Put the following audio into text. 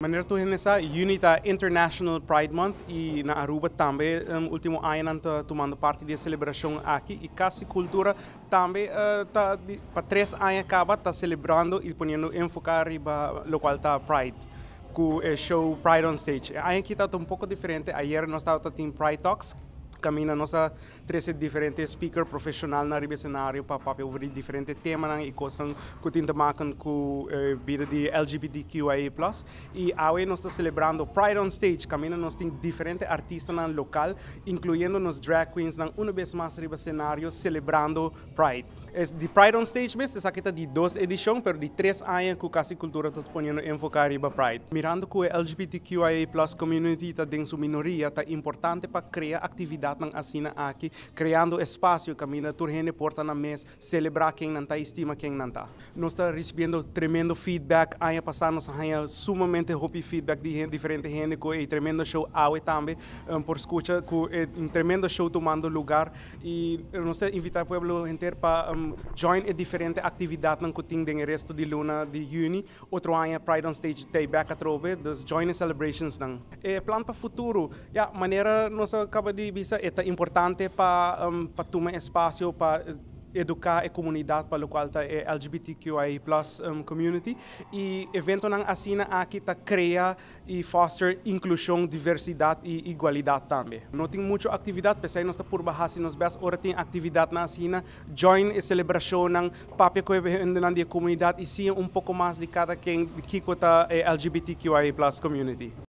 Manera tur hende sa, juni ta International Pride Month y na Aruba tambe ultimo añanan ta tumando parti di e celebracion aki y Cas di Cultura tambe ta pa 3 aña caba ta celebrando y poniendo enfoca riba locual ta Pride cu e show Pride on Stage. E aña aki ta un poco diferente. Ayera nos tabata tin Pride Talks, caminda nos a trece diferente speaker profesional na escenario pa papia over diferente tema y cos cu tin te maken cu bida di LGBTQIA+. Y awe nos ta celebrando Pride on Stage, caminda nos tin diferente artista local, incluyendo nos drag queens, un bes mas riba escenario celebrando Pride. E di Pride on Stage mes, esaki ta di dos edicion, pero di 3 aña cu Cas di Cultura ta poniendo enfoca riba Pride. Mirando cu e LGBTQIA+ community ta den su minoria, ta importante pa crea actividad asina aki, creando espacio caminda tur hende por ta na mes, celebra ken nan ta, estima ken nan ta. Nos ta recibiendo tremendo feedback. Aña pasa nos a haya sumamente hopi feedback di diferente hende cu e tremendo show. Awe tambe por scucha cu un tremendo show tumando luga y nos ta invita e pueblo henter pa join e diferente actividad cu tin den resto di luna di juni. Otro aña Pride on Stage t'ey back atrobe, dus join the celebrations nan. E plan pa futuro, ja, manera nos a caba di bisa, ta importante pa tuma espacio pa educa e comunidad pa locual ta e LGBTQI+ community y evento nan asina aki ta crea y foster inclusion, diversidad y igualdad tambe. No tin mucho actividad, pesey nos ta purba haci nos best ora tin actividad nan asina, join e celebracion nan, papia cu e comunidad y siña un poco mas di cada ken di kico ta e LGBTQI+ community.